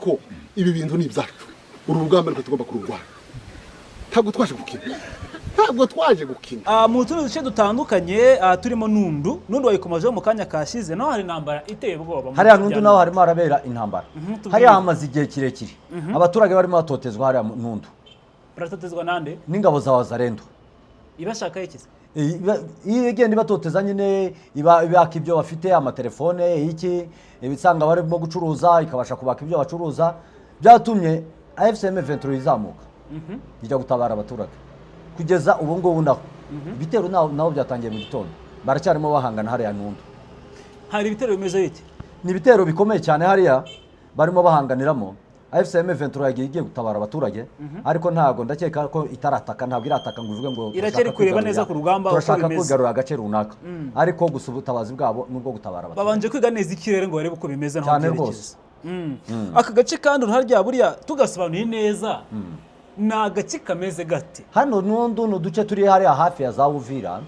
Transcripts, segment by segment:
Ko ibi bintu ni ibyacu. Uru rugamba nitwe tugomba kururwana. Ntabwo twaje gukina, ntabwo twaje gukina. Mu tundi duce dutandukanye, turimo Nundu. Nundu wayikomajeho mu kanya kashize, naho hari intambara iteye ubwoba mu Hariya bice Nundu bya naho harimo harabera intambara. Tubwire. Hariya hamaze igihe kirekire abaturage barimo batotezwa hariya mu Nundu. Baratotezwa nande? N'ingabo za Wazalendo. Ibashaka ikize? Iyo igenda ibatoteza nyine, iba ibaka ibyo bafite, amatelefone, iki, ibisanga barimo gucuruza, ikabasha kubaka ibyo bacuruza. Byatumye AFC M23 izamuka ijya gutabara abaturage. Kugeza ubu ngubu naho ibitero naho byatangiye mu gitondo, baracyarimo bahangana hariya Nundu. Hari ibitero bimeze bite? Ni ibitero bikomeye cyane hariya barimo bahanganiramo. AFC M23 yagiye igiye gutabara abaturage, ariko ntabwo, ndakeka ko itarataka, ntabwo irataka ngo ivuge ngo Iracyari turashaka kureba kwigarurira- neza ku rugamba uko turashaka bimeze. kwigarurira agace runaka, ariko gusa ubutabazi bwabo ni ubwo gutabara abaturage. Babanje kwiga neza ikirere ngo barebe uko bimeze naho Cyane byerekeza. rwose. Aka gace kandi uruharya buriya tugasobanuye neza, ni agace kameze gate? Hano Nundu ni uduce turi hariya hafi ya za Uvira,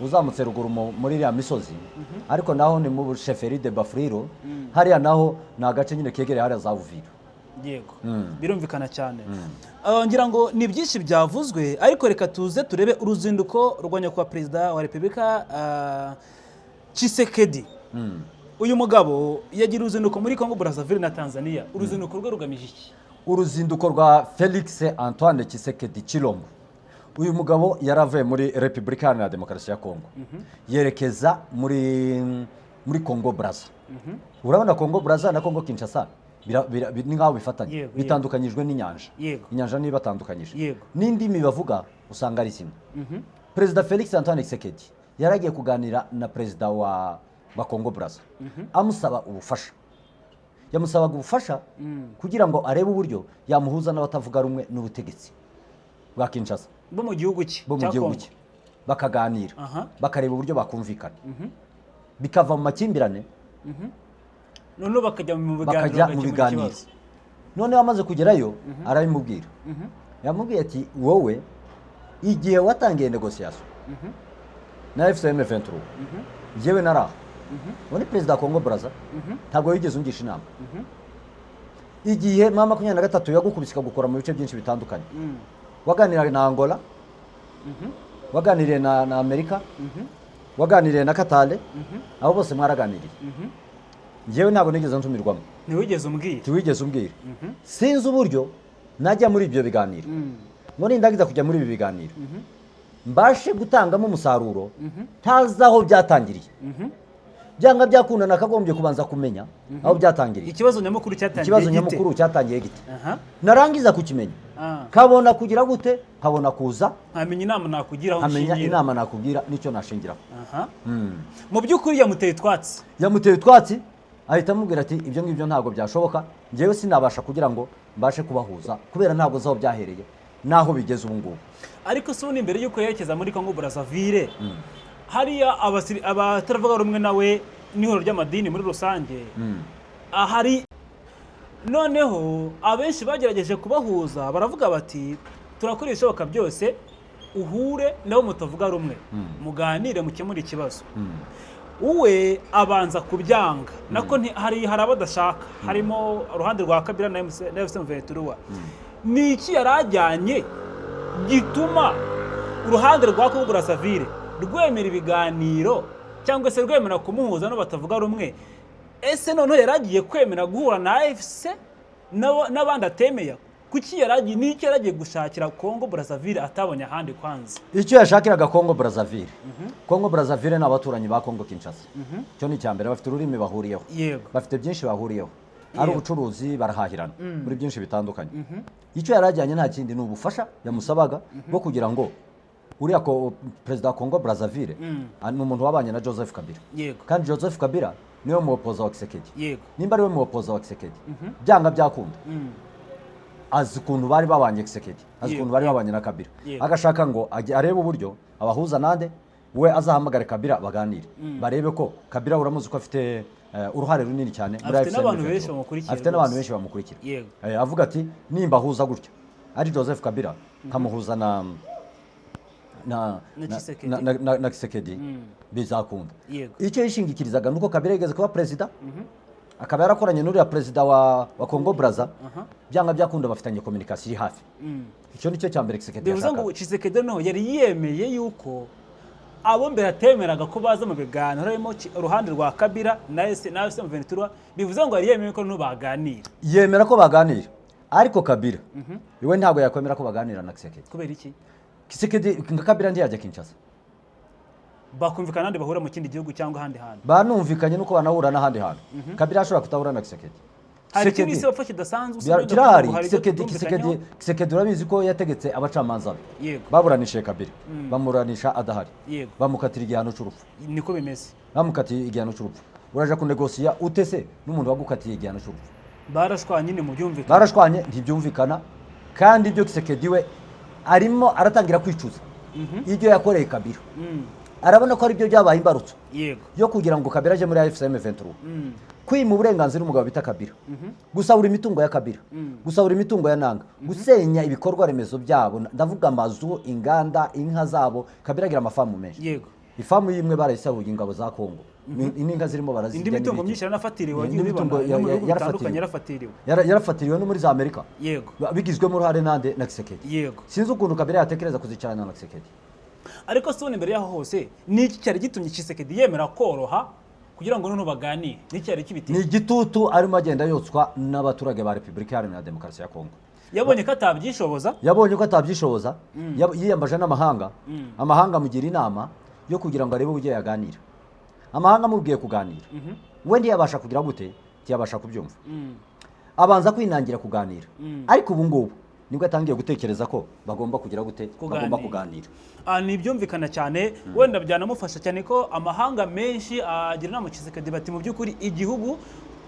uzamutse ruguru muri iriya misozi, ariko naho ni mu chefferie de Bafuliro. Hariya naho ni agace nyine kegereye hariya za Uvira. Yego, birumvikana cyane. Ngira ngo ni byinshi byavuzwe, ariko reka tuze turebe uruzinduko rwa nyakubahwa Perezida wa Repubulika, Tshisekedi. Uyu mugabo yagira uruzinduko muri Congo Brazzaville na Tanzania. Uruzinduko rwe rugamije iki? Uruzinduko rwa Felix Antoine Tshisekedi Chilombo, uyu mugabo yaravuye muri Repubulika Iharanira Demokarasi ya Kongo yerekeza muri Congo Brazza. Urabona Congo Brazza na Congo Kinshasa ni nk'aho bifatanye, bitandukanyijwe n'inyanja. Inyanja niyo ibatandukanyije. N'indimi bavuga usanga ari kimwe. Perezida Felix Antoine Tshisekedi yaragiye kuganira na perezida wa Congo Brazza, amusaba ubufasha. Yamusabaga ubufasha kugira ngo arebe uburyo yamuhuza n'abatavuga rumwe n'ubutegetsi bwa Kinshasa bo mu gihugu cye bo mu cya gihugu Congo. cye, bakaganira, bakareba uburyo bakumvikana, bikava mu makimbirane. Noneho bakajya mu biganiro, Bakajya mu bagakemura biganiro. ikibazo. Noneho amaze kugerayo arabimubwira. Yamubwiye ati: "Wowe igihe watangiye négociation na AFC M23, njyewe nari aho." Uwo ni perezida wa Congo Brazza. "Ntabwo wigeze ungisha inama. Igihe M23 yagukubise ikagukora mu bice byinshi bitandukanye, waganiriye na Angola, waganiriye na Amerika, waganiriye na Katale, abo bose mwaraganiriye. Njyewe ntabwo nigeze ntumirwamo." Ntiwigeze umbwira. "Ntiwigeze umbwira. Sinzi uburyo najya muri ibyo biganiro ngo nindangiza kujya muri ibi biganiro mbashe gutangamo umusaruro ntazi aho byatangiriye. Byanga byakunda nakagombye kubanza kumenya aho byatangiriye." Ikibazo nyamukuru cyatangiye Ikibazo gite? nyamukuru cyatangiye gite? Narangiza kukimenya, kabona kugira gute? Nkabona kuza nkamenya inama nakugira, aho nkamenya nshingira. inama nakubwira n'icyo nashingiraho. Mu by'ukuri yamuteye utwatsi. Yamuteye utwatsi, ahita amubwira ati: "Ibyo ngibyo ntabwo byashoboka. Njyewe sinabasha kugira ngo mbashe kubahuza kubera ntabwo nzi aho byahereye n'aho bigeze ubu ngubu." Ariko se ubundi mbere y'uko yerekeza muri Congo Brazzaville, hariya abatavuga rumwe nawe n'ihuriro ry'amadini muri rusange ahari, noneho abenshi bagerageje kubahuza, baravuga bati: "Turakora ibishoboka byose uhure nabo mutavuga rumwe, muganire, mukemure ikibazo." Uwe abanza kubyanga nako hari abo adashaka, harimo uruhande rwa Kabila na MC na AFC M23. Ni iki yari ajyanye gituma uruhande rwa Congo Brazzaville rwemera ibiganiro cyangwa se rwemera kumuhuza no batavuga rumwe? Ese noneho yari agiye kwemera guhura na AFC n'abandi atemeye? Kuki yari agiye? Ni iki yari agiye gushakira Congo Brazzaville atabonye ahandi kwanza? Icyo yashakiraga Congo Brazzaville, Congo Brazzaville ni abaturanyi ba Congo Kinshasa. Icyo ni icya mbere. Bafite ururimi bahuriyeho, bafite byinshi bahuriyeho, ari ubucuruzi, barahahirana muri byinshi bitandukanye. Icyo yari ajyanye nta kindi, ni ubufasha yamusabaga bwo kugira ngo uriya perezida wa Congo Brazzaville, ni umuntu wabanye na Joseph Kabila, kandi Joseph Kabila niwe muwopoza wa Tshisekedi. Nimba ariwe muwopoza wa Tshisekedi, byanga byakunda azi ukuntu bari babanye Tshisekedi, azi ukuntu bari babanye na Kabila. Agashaka ngo arebe uburyo abahuza nande, we azahamagare Kabila baganire, barebe ko Kabila, uramuzi ko afite uruhare runini cyane muri Afite AFC n'abantu M23. benshi bamukurikiye Afite n'abantu rwose. benshi bamukurikira. Avuga ati: "Nimba ahuza gutya ari Joseph Kabila, nkamuhuza na Na Tshisekedi. na Tshisekedi, bizakunda." Icyo yishingikirizaga nuko Kabila yigeze kuba perezida. Akaba yarakoranye n'uriya perezida wa Congo Brazza. Byanga byakunda bafitanye communication iri hafi. Icyo nicyo cya mbere Tshisekedi Bivuze ngo yashakaga. Tshisekedi noneho yari yemeye yuko abo mbere atemeraga ko baza mu biganiro, harimo uruhande rwa Kabila na AFC M23, bivuze ngo yari yemeye ko noneho baganira. Yemera ko baganira, ariko Kabila iwe ntabwo yakwemera ko baganira na Tshisekedi. Kubera iki? Tshisekedi nka Kabila ntiyajya Kinshasa. Bakumvikana n'abandi bahura mu kindi gihugu cyangwa ahandi hantu. Banumvikanye nuko banahura n'ahandi hantu, Kabila ashobora kutahura na Tshisekedi. Hari ikindi Tshisekedi- isi bapfa kidasanzwe usibye Kirahari. ngo hari ibyo Tshisekedi, Tshisekedi, tutumvikanyeho. Tshisekedi urabizi ko yategetse abacamanza be. Baburanishije Kabila, bamuburanisha adahari. Bamukatira igihano cy'urupfu. Niko bimeze. Bamukatiye igihano cy'urupfu. Uraja kunegosiya ute se n'umuntu wagukatiye igihano cy'urupfu? Barashwanye nyine mu byumvikane. Barashwanye, ntibyumvikana. Kandi ibyo Tshisekedi we arimo aratangira kwicuza ibyo yakoreye Kabila. Arabona ko aribyo byabaye imbarutso yo kugira ngo Kabila aje muri AFC M23, kwima uburenganzira umugabo bita Kabila, gusahura imitungo ya Kabila, gusahura imitungo ya Nanga, gusenya ibikorwa remezo byabo, ndavuga amazu, inganda, inka zabo. Kabila agira amafamu menshi. Ifamu y'imwe barayisahuye ingabo za Kongo. N'inka zirimo barazirya Indi mitungo n'ibiki. myinshi yaranafatiriwe, Indi wagiye mitungo ubibona no mu bihugu bitandukanye yarafatiriwe. yarafatiriwe. Yarafatiriwe no muri za Amerika. Bigizwemo uruhare nande? Na Tshisekedi. Sinzi ukuntu Kabila yatekereza kuzicarana na Tshisekedi. Ariko se ubundi mbere yaho hose, ni iki cyari gitumye Tshisekedi yemera koroha kugira ngo noneho baganire? Ni iki cyari Ni kibiteye? igitutu arimo agenda yotswa n'abaturage ba Repubulika Iharanira Demokarasi ya Kongo. Yabonye ko atabyishoboza. Yabonye ko atabyishoboza, yiyambaje n'amahanga. Amahanga amugira inama yo kugira ngo arebe uburyo yaganira. Amahanga amubwiye kuganira, we ntiyabasha kugira gute? Ntiyabasha kubyumva. Abanza kwinangira kuganira, ariko ubu ngubu nibwo atangiye gutekereza ko bagomba kugira gute? Bagomba Kuganira. kuganira. Ah, ni ibyumvikana cyane, wenda byanamufasha cyane ko amahanga menshi agira inama Tshisekedi bati: "Mu by'ukuri igihugu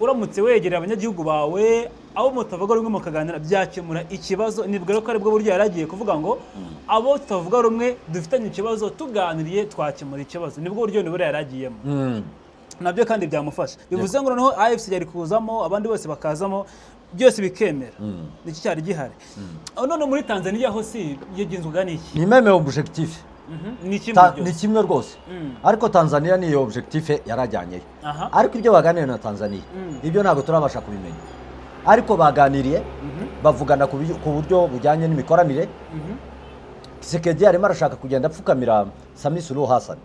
uramutse wegereye abanyagihugu bawe, abo mutavuga rumwe, mukaganira, byakemura ikibazo." Nibwo rero ko aribwo buryo yari agiye kuvuga ngo abo tutavuga rumwe dufitanye ikibazo, tuganiriye twakemura ikibazo. Nibwo buryo nibura yari agiyemo. Nabyo kandi byamufasha. Bivuze ngo noneho AFC yari kuzamo, abandi bose bakazamo, byose bikemera. Niki cyari gihari? None muri Tanzania ho si yagenzwaga n'iki? Ni même objectif. Ni kimwe Ni byose. kimwe rwose, ariko Tanzania niyo objectif yarajyanyeyo. Ariko ibyo baganiriye na Tanzania, ibyo ntabwo turabasha kubimenya, ariko baganiriye bavugana ku buryo bujyanye n'imikoranire. Tshisekedi arimo arashaka kugenda apfukamira Sami Suluhu Hassan,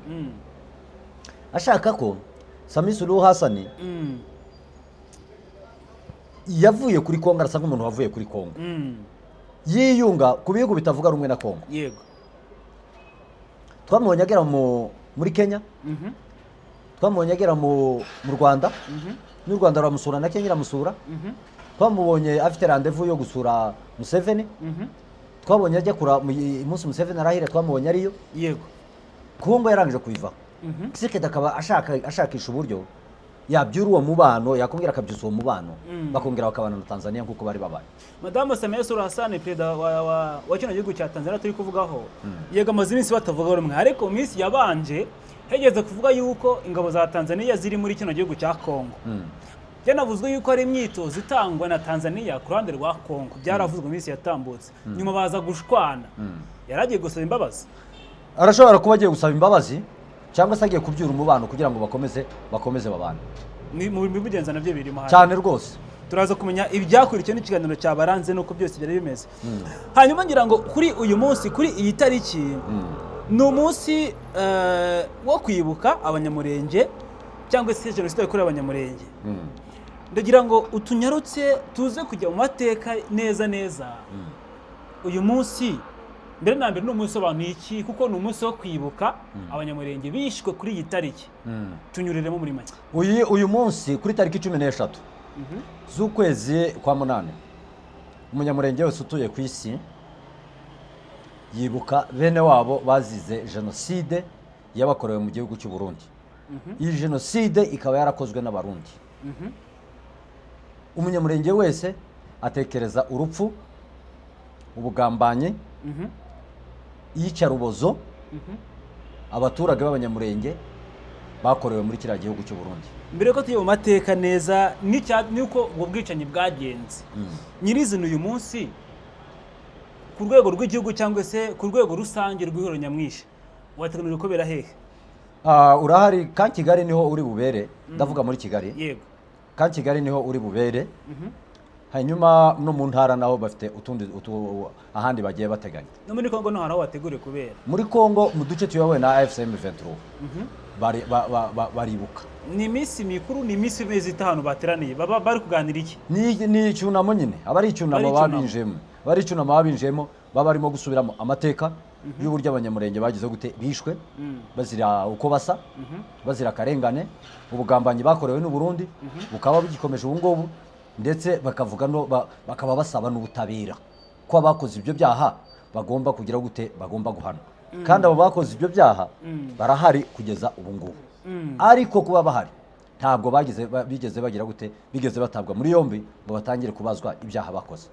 ashaka ko Sami Suluhu Hassan yavuye kuri Kongo, arasa nk'umuntu wavuye kuri Kongo, yiyunga ku bihugu bitavuga rumwe na Kongo. Twamubonye agera muri Kenya, twamubonye agera mu Rwanda, n'u Rwanda ruramusura na Kenya iramusura. Twamubonye afite rendez-vous yo gusura Museveni. Twabonye ajya kura umunsi Museveni arahira, twamubonye ariyo. Kongo yarangije kuyivaho. Tshisekedi akaba ashakisha uburyo yabyura uwo mubano, yakongera akabyusa uwo mubano, bakongera bakabana na Tanzania nk'uko bari babaye. Madamu Samia Suluhu Hassan, perezida wa kino gihugu cya Tanzania turi kuvugaho, yego amaze iminsi batavuga rumwe, ariko mu minsi yabanje hegeze kuvuga yuko ingabo za Tanzania ziri muri kino gihugu cya Kongo. Byanavuzwe yuko ari imyitozo itangwa na Tanzania ku ruhande rwa Kongo. Byaravuzwe mu minsi yatambutse, nyuma baza gushwana. Yari agiye gusaba imbabazi. Arashobora kuba agiye gusaba imbabazi cyangwa se agiye kubyura umubano kugira ngo bakomeze babane. Ni mu bimugenza nabyo birimo hano. Cyane rwose. Turaza kumenya ibyakurikiye n'ikiganiro cyabaranze n'uko byose byari bimeze. Hanyuma ngira ngo kuri uyu munsi, kuri iyi tariki, ni umunsi wo kwibuka Abanyamurenge cyangwa se jenoside yakorewe Abanyamurenge. Ndagira ngo utunyarutse tuze kujya mu mateka neza neza. Uyu munsi mbere na mbere ni umunsi usobanuye iki? Kuko ni umunsi wo kwibuka Abanyamurenge bishwe kuri iyi tariki. Tunyuriremo muri make. Uyu munsi kuri tariki 13 z'ukwezi kwa munani, umunyamurenge wese utuye ku isi yibuka bene wabo bazize jenoside yabakorewe mu gihugu cy'u Burundi. Iyi jenoside ikaba yarakozwe n'Abarundi. Umunyamurenge wese atekereza urupfu, ubugambanyi, iyicarubozo abaturage b'Abanyamurenge bakorewe muri kiriya gihugu cy'u Burundi. Mbere yuko tujya mu mateka neza n'uko ubwo bwicanyi bwagenze nyirizina, uyu munsi ku rwego rw'igihugu cyangwa se ku rwego rusange rw'ihuriro nyamwinshi wateganijwe kubera hehe? Ah, urahari ka Kigali niho uri bubere, ndavuga muri Kigali. Camp Kigali niho uri bubere. Hanyuma no mu ntara naho bafite utundi ahandi bagiye bateganya. No muri Kongo no hari aho wateguriwe kubera? Muri Kongo, mu duce tuyobowe na AFC M23, baribuka. Ni iminsi mikuru, ni iminsi imeze ite ahantu bateraniye? Baba bari kuganira iki? Ni icyunamo nyine, aba ari icyunamo. Ari Baba icyunamo. binjiyemo, aba ari icyunamo, baba binjiyemo, baba barimo gusubiramo amateka y'uburyo Abanyamurenge bagize gute, bishwe bazira uko basa, bazira akarengane, ubugambanyi bakorewe n'u Burundi bukaba bugikomeje ubu ngubu, ndetse bakavuga no bakaba basaba n'ubutabera ko abakoze ibyo byaha bagomba kugira gute, bagomba guhanwa. Kandi abo bakoze ibyo byaha barahari kugeza ubu ngubu, ariko kuba bahari ntabwo bagize bigeze bagira gute, bigeze batabwa muri yombi ngo batangire kubazwa ibyaha bakoze.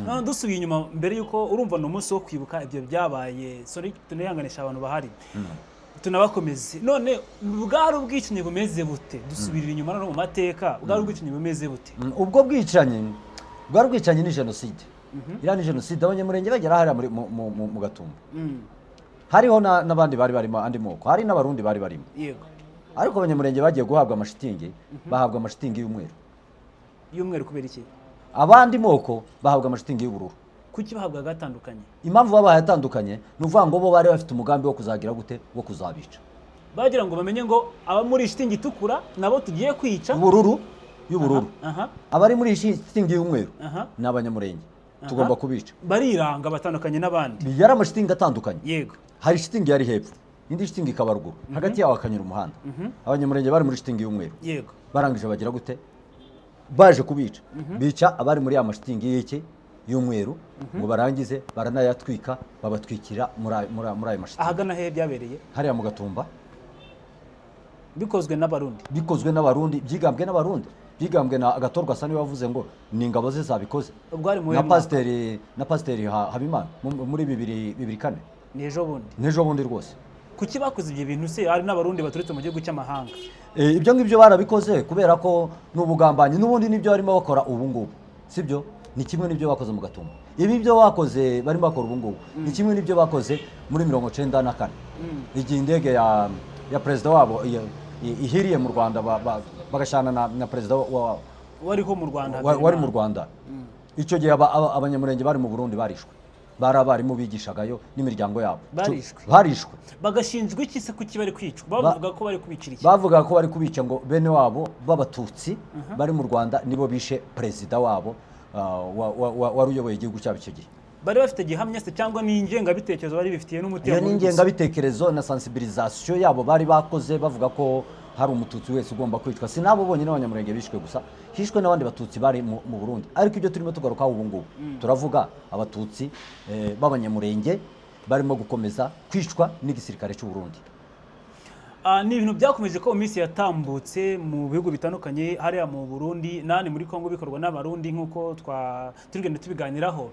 None dusubiye inyuma, mbere yuko urumva ni umunsi wo kwibuka ibyo byabaye, sorry, tunihanganisha abantu bahari, tunabakomeze. None bwari ubwicanyi bumeze bute? Dusubirira inyuma no mu mateka, bwari ubwicanyi bumeze bute? Ubwo bwicanyi bwari ubwicanyi, ni jenoside. Iriya ni jenoside. Abanyamurenge bagera hariya muri mu Gatumba, hariho n'abandi bari barimo, andi moko, hari n'Abarundi bari barimo. Ariko Abanyamurenge bagiye guhabwa amashitingi, bahabwa amashitingi y'umweru. Y'umweru kubera iki? Abandi moko bahabwa amashitingi y'ubururu. Kuki bahabwaga atandukanye? Impamvu babaye atandukanye ni ukuvuga ngo bo bari bafite umugambi wo kuzagira gute, wo kuzabica. Bagira ngo bamenye ngo aba muri shitingi itukura nabo tugiye kwica. Ubururu, y'ubururu. Abari muri shitingi y'umweru ni Abanyamurenge, tugomba kubica. Bariranga, batandukanye n'abandi. Yari amashitingi atandukanye. Hari shitingi yari hepfo, indi shitingi ikaba ruguru, hagati yaho hakanyura umuhanda. Abanyamurenge bari muri shitingi y'umweru. Barangije bagira gute, baje kubica, bica abari muri ya mashitingi y'iki, y'umweru, ngo barangize baranayatwika, babatwikira muri ayo mashitingi. Ahagana hehe byabereye? Hariya mu Gatumba. Bikozwe n'Abarundi? Bikozwe n'Abarundi, byigambwe n'Abarundi, byigambwe na Agathon Rwasa, niwe wavuze ngo ni ingabo ze zabikoze. Ubwo hari mu Na mwaka? Pasiteri Habimana muri 2004. Ni ejo bundi. N'ejo bundi rwose. Kuki bakoze ibyo bintu se hari n'Abarundi baturutse mu gihugu cy'amahanga? Ibyo ngibyo barabikoze kubera ko ni ubugambanyi. N'ubundi nibyo barimo bakora ubu ngubu, sibyo? Ni kimwe n'ibyo bakoze mu Gatumba. Ibi byo bakoze, barimo bakora ubu ngubu, ni kimwe n'ibyo bakoze muri 94, igihe indege ya perezida wabo ihiriye mu Rwanda, bagashyana na perezida wariho mu Rwanda, wari mu Habyarimana. Rwanda. Icyo gihe Abanyamurenge bari mu Burundi barishwe, bari abarimu bigishagayo n'imiryango yabo. Barishwe. Barishwe. Bagashinjwa iki se? Kuki bari kwicwa? Bavuga ko bari kubicira iki? Bavuga ko bari kubica ngo bene wabo b'Abatutsi bari mu Rwanda nibo bishe perezida wabo, wari uyoboye igihugu cyabo icyo gihe. Bari bafite gihamya se, cyangwa ni ingengabitekerezo bari bifitiye n'umutima Iyo ni mubi gusa? ingengabitekerezo na sensibilisation yabo bari bakoze, bavuga ko hari Umututsi wese ugomba kwicwa. Si nabo bonyine Abanyamurenge bishwe gusa, hishwe n'abandi Batutsi bari mu Burundi. Ariko ibyo turimo tugarukaho ubu ngubu, turavuga Abatutsi b'Abanyamurenge barimo gukomeza kwicwa n'igisirikare cy'u Burundi. Ni ibintu byakomeje ko mu minsi yatambutse mu bihugu bitandukanye, hariya mu Burundi n'ahandi muri Kongo, bikorwa n'Abarundi nk'uko turi kugenda tubiganiraho.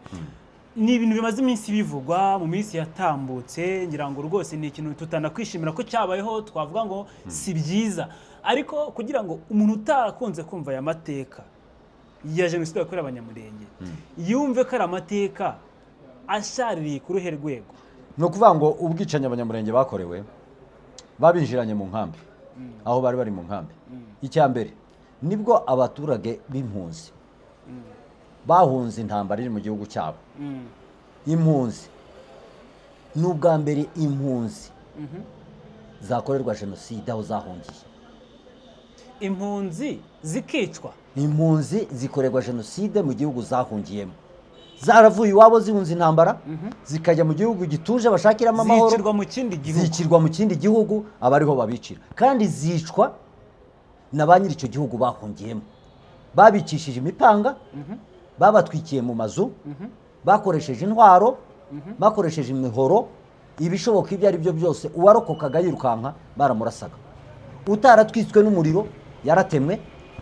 Ni ibintu bimaze iminsi bivugwa mu minsi yatambutse. Ngira ngo rwose ni ikintu tutanakwishimira ko cyabayeho, twavuga ngo si byiza. Ariko kugira ngo umuntu utarakunze kumva aya mateka ya jenoside yakorewe Abanyamurenge yumve ko ari amateka ashaririye ku ruhe rwego? Ni ukuvuga ngo ubwicanyi Abanyamurenge bakorewe, babinjiranye mu nkambi, aho bari bari mu nkambi. Icya mbere, nibwo abaturage b'impunzi bahunze intambara iri mu gihugu cyabo. Impunzi, ni ubwa mbere impunzi zakorerwa jenoside aho zahungiye. Impunzi zikicwa? Impunzi zikorerwa jenoside mu gihugu zahungiyemo, zaravuye iwabo zihunze intambara, zikajya mu gihugu gituje bashakiramo amahoro. Zicirwa mu kindi gihugu. Zicirwa mu kindi gihugu, aba ariho babicira, kandi zicwa na ba nyiri icyo gihugu bahungiyemo. Babicishije imipanga, babatwikiye mu mazu, bakoresheje intwaro, bakoresheje imihoro, ibishoboka ibyo ari byo byose. Uwarokokaga yirukanka baramurasaga, utaratwitswe n'umuriro yaratemwe,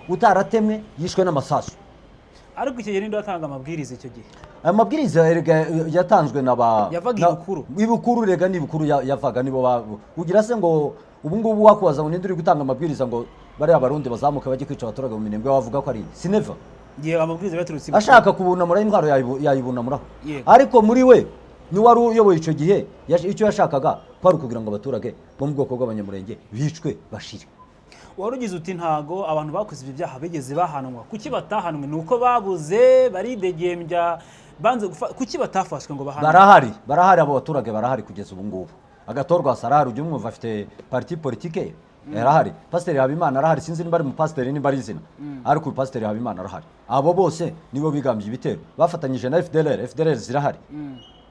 utaratemwe yishwe n'amasasu. Ariko icyo gihe ninde watanga amabwiriza icyo gihe? Aya mabwiriza erega yatanzwe na ba Yavaga ibukuru. Ibukuru rega, ni ibukuru yavaga, nibo ugira se ngo ubu ngubu wakubaza ngo ninde uri gutanga amabwiriza ngo bariya Barundi bazamuke bajye kwica abaturage mu Minembwe, wavuga ko ari sineva? Igihe amabwiriza yaturutse ibukuru. Ashaka kubunamura intwaro yayibunamuraho. Ariko muri we ni wari uyoboye icyo gihe, icyo yashakaga kwari ukugira ngo abaturage bo mu bwoko bw'Abanyamurenge bicwe bashire. Wari ugize uti ntago abantu bakoze ibyo byaha bigeze bahanwa. Kuki batahanwe? Ni uko babuze, baridegembya, banze kuki batafashwe ngo bahanwe? Barahari, barahari, abo baturage barahari kugeza ubu ngubu. Agathon Rwasa arahari, ujya umwumva, afite parti politique, arahari. Pasiteri Habimana arahari, sinzi niba ari umupasiteri, niba ari izina, ariko uyu Pasiteri Habimana arahari. Abo bose nibo bigambye ibitero, bafatanyije na FDLR. FDLR zirahari,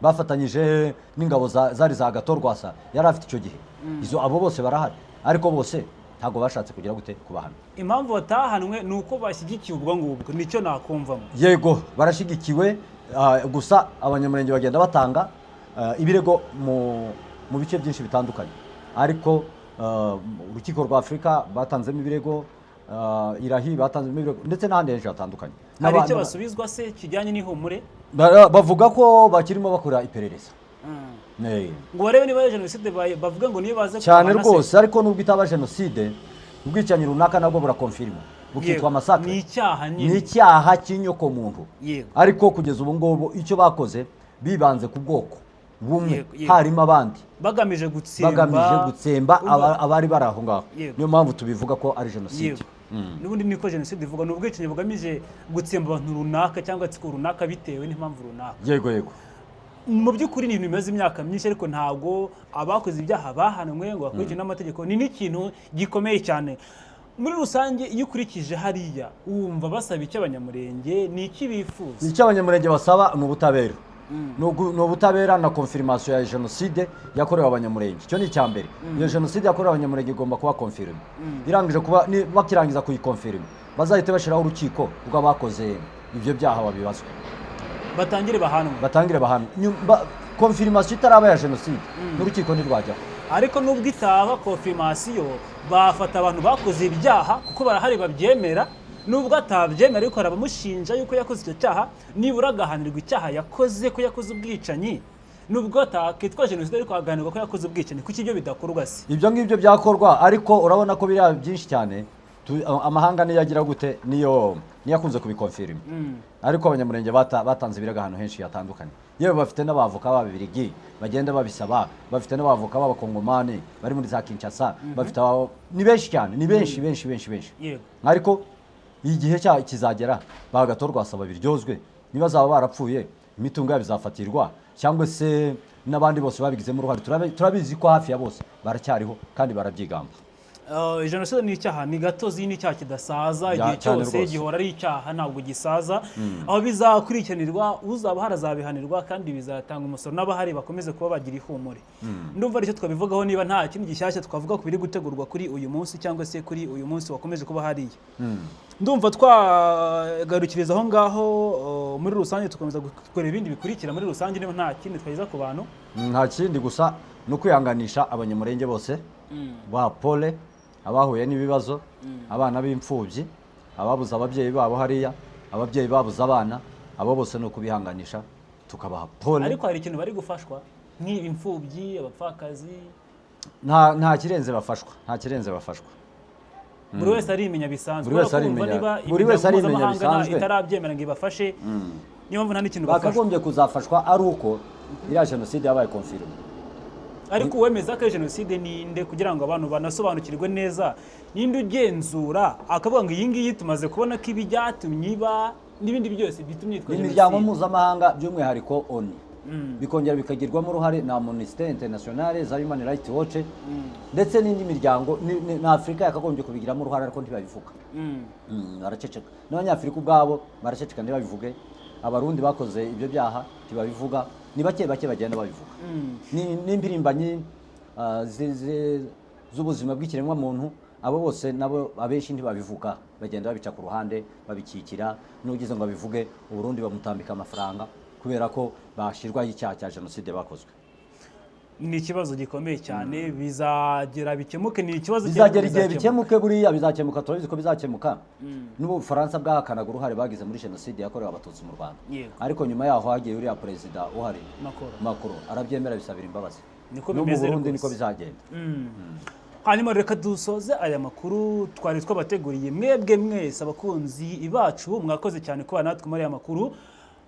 bafatanyije n'ingabo zari za Agathon Rwasa yari afite icyo gihe. Izo abo bose barahari, ariko bose ntabwo bashatse kugira gute, kubahana. Impamvu batahanwe ni uko bashyigikiye ubwo ngubwo, nicyo nakumvamo. Yego, barashyigikiwe. Gusa Abanyamurenge bagenda batanga ibirego mu bice byinshi bitandukanye, ariko Urukiko rwa Afurika batanzemo ibirego, i La Haye batanzemo ibirego, ndetse n'ahandi henshi hatandukanye. Hari icyo basubizwa se kijyanye n'ihumure? Bavuga ko bakirimo bakora iperereza. Ngo barebe niba ari jenoside, bavuga ngo niyo baze Cyane kubahana se. rwose, ariko nubwo itaba jenoside, ubwicanyi runaka nabwo burakonfirima, bukitwa massacre. Ni icyaha Ni nyine. icyaha cy'inyokomuntu. Ariko kugeza ubu ngubu icyo bakoze, bibanze ku bwoko bumwe, Yego, yego. harimo abandi, bagamije gutsemba, bagamije gutsemba abari bari aho ngaho. Niyo mpamvu tubivuga ko ari jenoside. N'ubundi niko jenoside ivuga, ni ubwicanyi bugamije gutsemba abantu runaka cyangwa agatsiko runaka bitewe n'impamvu runaka. Yego. Mu by'ukuri ni ibintu bimaze imyaka myinshi, ariko ntabwo abakoze ibyaha bahanwe ngo bakurikire n'amategeko. Ni n'ikintu gikomeye cyane muri rusange. Iyo ukurikije hariya, wumva basaba icyo Abanyamurenge? Ni iki bifuza? Icyo Abanyamurenge basaba ni ubutabera, ni ubutabera na confirmation ya jenoside yakorewe Abanyamurenge. Icyo ni icya mbere. Iyo jenoside yakorewe Abanyamurenge igomba kuba confirmée. Irangije kuba, bakirangiza kuyikonfirima, bazahite bashyiraho urukiko rw'abakoze ibyo byaha, babibazwe. Batangire bahanwe. Batangire bahanwe. Confirmation itaraba ya jenoside, n'urukiko ntirwajyaho. Ariko nubwo itaba confirmation, bafata abantu bakoze ibyaha, kuko barahari babyemera. Nubwo atabyemera, ariko hari abamushinja yuko yakoze icyo cyaha, nibura agahanirwa icyaha yakoze, ko yakoze ubwicanyi. Nubwo atakitwa jenoside, ariko agahanirwa ko yakoze ubwicanyi. Kuki ibyo bidakorwa se? Ibyo ngibyo byakorwa, ariko urabona ko biriya byinshi cyane amahanga niyo agira gute, niyo akunze kubikonfirima. Ariko Abanyamurenge batanze ibirego ahantu henshi hatandukanye. Yewe, bafite n'abavoka b'Ababirigi bagenda babisaba, bafite n'abavoka b'Abakongomani bari muri za Kinshasa, bafite ni benshi cyane, ni benshi, benshi, benshi, benshi. Ariko igihe cya kizagera, ba Agathon Rwasa biryozwe. Niba zaba barapfuye, imitungo yabo izafatirwa, cyangwa se n'abandi bose babigizemo uruhare. Turabizi ko hafi ya bose baracyariho kandi barabyigamba. Jenoside ni icyaha, ni gatozi, ni icyaha kidasaza. Igihe Cyane cyose rwose. gihora ari icyaha, ntabwo gisaza. Aho bizakurikiranirwa, uzaba ahari azabihanirwa kandi bizatanga umusoro, n'abahari bakomeze kuba bagira ihumure. Ndumva aricyo twabivugaho, niba nta kindi gishyashya twavuga ku biri gutegurwa kuri uyu munsi cyangwa se kuri uyu munsi wakomeje kuba hariya. Ndumva twagarukiriza aho ngaho muri rusange, tukomeza gukora ibindi bikurikira muri rusange, niba nta kindi twageza ku bantu. Nta kindi, gusa ni ukwihanganisha Abanyamurenge bose ba pole, abahuye n'ibibazo, abana b'imfubyi, ababuze ababyeyi babo hariya, ababyeyi babuze abana, abo bose ni ukubihanganisha, tukabaha pole. Ariko hari ikintu bari gufashwa nk'imfubyi, abapfakazi? Nta kirenze bafashwa, nta kirenze bafashwa. Buri wese arimenya bisanzwe. Buri wese Kubera ko urumva arimenya- niba buri wese imiryango arimenya mpuzamahanga bisanzwe. itarabyemera ngo ibafashe, niyo mpamvu nta n'ikintu bafashwa. Bakagombye kuzafashwa ari uko iriya jenoside yabaye confirmée. Ariko uwemeza ko ari jenoside ninde, kugira ngo abantu banasobanukirwe neza? Ninde ugenzura akavuga ngo iyi ngiyi tumaze kubona ko ibi byatumye iba, n'ibindi byose bitumye yitwa Imiryango jenoside? mpuzamahanga, by'umwihariko ONU, bikongera bikagirwamo uruhare na Amnesty International, za Human Rights Watch, ndetse n'indi miryango na Afurika yakagombye kubigiramo uruhare, ariko ntibabivuga. Baraceceka. N'Abanyafurika ubwabo baraceceka, ntibabivuge. Abarundi bakoze ibyo byaha ntibabivuga, ni bake bake bagenda babivuga. N'impirimbanyi z'ubuzima bw'ikiremwamuntu, abo bose nabo abenshi ntibabivuga, bagenda babica ku ruhande, babikikira. N'ugize ngo abivuge, Uburundi bamutambika amafaranga, kubera ko bashyirwaho icyaha cya jenoside bakozwe. Ni ikibazo gikomeye cyane, bizagera bikemuke, ni ikibazo Bizagera igihe bizakemuka. bikemuke. Buriya bizakemuka, turabizi ko bizakemuka. N'ubu Bufaransa bwahakanaga uruhare bagize muri jenoside yakorewe Abatutsi mu Rwanda. Ariko nyuma yaho hagiye uriya perezida uhari, Macron. Macron, arabyemera, bisabira imbabazi. Niko No mu bimeze Burundi rwose. niko bizagenda. Hanyuma reka dusoze aya makuru twari twabateguriye. Mwebwe mwese abakunzi bacu, mwakoze cyane kuba natwe muri aya makuru.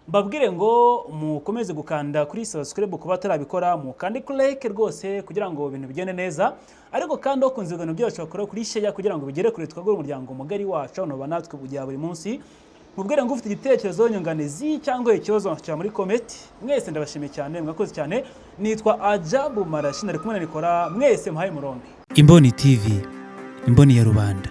Mbabwire ngo mukomeze gukanda kuri subscribe kuba atarabikora, mukande kuri like rwose kugira ngo ibintu bigende neza. Ariko kandi wakunze ibiganiro byacu, bakora kuri share kugira ngo bigere kure, twagure umuryango mugari wacu hano natwe bya buri munsi. Mubwire ngo ufite igitekerezo, nyunganizi cyangwa ikibazo cya muri comment. Mwese ndabashimiye cyane, mwakoze cyane. Nitwa Ajabu Marashi, nari kumwe na Nikora. Mwese muhaye muronke. Imboni TV, imboni ya rubanda.